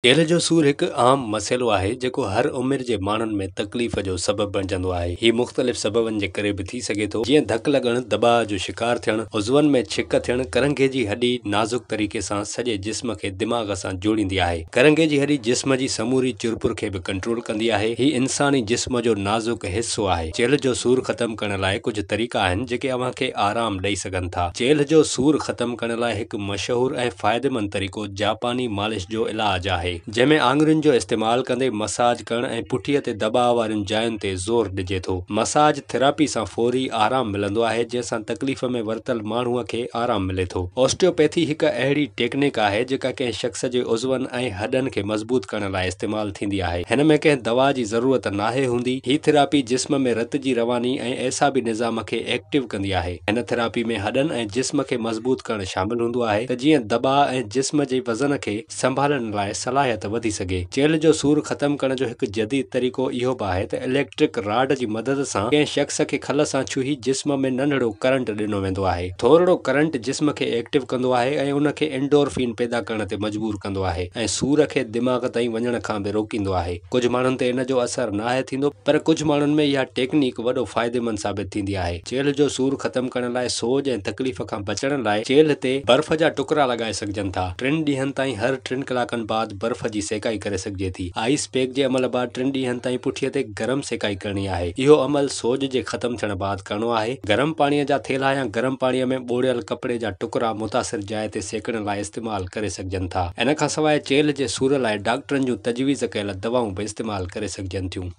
چيلهه جو سور هڪ عام مسئلو آهي جيڪو هر عمر جي ماڻهن ۾ تڪليف جو سبب بڻجندو آهي. هي مختلف سببن جي ڪري به ٿي سگهي ٿو جيئن ڌڪ لڳڻ، دٻاء جو شڪار ٿيڻ، عضون ۾ ڇڪ ٿيڻ، ڪرنگهي جي هڏي نازڪ طريقي سان سڄي جسم کي دماغ سان جوڙيندي آهي. ڪرنگهي جي هڏي جسم جي سموري چرپر کي به ڪنٽرول ڪندي آهي. هي انساني جسم جو نازڪ حصو آهي. چيلهه جو سور ختم ڪرڻ لاء ڪجهه طريقا آهن جيڪي اوهان کي آرام ڏئي سگهن ٿا. چيلهه جو سور ختم ڪرڻ لاء هڪ مشهور ۽ فائديمند طريقو جاپاني مالش جو علاج آهي، جنهن ۾ آڱرين جو استعمال ڪندي مساج ڪرڻ ۽ پٺيء تي دٻاء وارين جاين تي زور ڏجي ٿو. مساج ٿراپي سان فوري آرام ملندو آهي، جنهن سان تڪليف ۾ ورتل ماڻهوء کي آرام ملي ٿو. اوسٽيوپيٿي هڪ اهڙي ٽيڪنڪ آهي، جيڪا ڪنهن شخص جي عضون ۽ هڏن کي مضبوط ڪرڻ لاء استعمال ٿيندي آهي. هن ۾ ڪنهن دوا جي ضرورت ناهي هوندي. هي ٿراپي جسم ۾ رت جي رواني ۽ اعصابي نظام کي ايڪٽو ڪندي آهي. هن ٿراپي ۾ هڏن ۽ جسم کي مضبوط ڪرڻ شامل هوندو آهي ته جيئن دٻاء ۽ جسم جي وزن کي سنڀالڻ لاء صلاحيت وڌي سگهي. چيلهه جو سور ختم ڪرڻ جو هڪ جديد طريقو اهو به آهي ته اليڪٽرڪ راڊ جي مدد سان ڪنهن شخص کي کل سان ڇهي جسم ۾ ننڍڙو ڪرنٽ ڏنو ويندو آهي. ٿورڙو ڪرنٽ جسم کي ايڪٽو ڪندو آهي ۽ ان کي اينڊورفين پيدا ڪرڻ تي مجبور ڪندو آهي ۽ سور کي دماغ تائين وڃڻ کان به روڪيندو آهي. ڪجهه ماڻهن تي ان جو اثر ناهي ٿيندو پر ڪجهه ماڻهن ۾ اها ٽيڪنيڪ وڏو فائديمند ثابت ٿيندي آهي. چيلهه جو سور ختم ڪرڻ لاء سوڄ ۽ تڪليف کان بچڻ لاء چيلهه تي برف جا ٽڪرا لڳائي سگهجن ٿا. ٽن ڏينهن تائين هر ٽن ڪلاڪن بعد برف جي سيڪائي ڪري سگهجي ٿي. آئيس پيڪ جي عمل بعد ٽن ڏينهن تائين پٺيء تي گرم سيڪائي ڪرڻي آهي. اهو عمل سوڄ جي ختم ٿيڻ بعد ڪرڻو آهي. گرم پاڻيء جا ٿيلها يا گرم پاڻيء ۾ ٻوڙيل ڪپڙي جا ٽڪرا متاثر جاء تي سيڪڻ لاء استعمال ڪري سگهجن ٿا. ان کان سواء چيلهه جي سور لاء ڊاڪٽرن جون تجويز ڪيل دوائون به استعمال ڪري سگهجن ٿيون.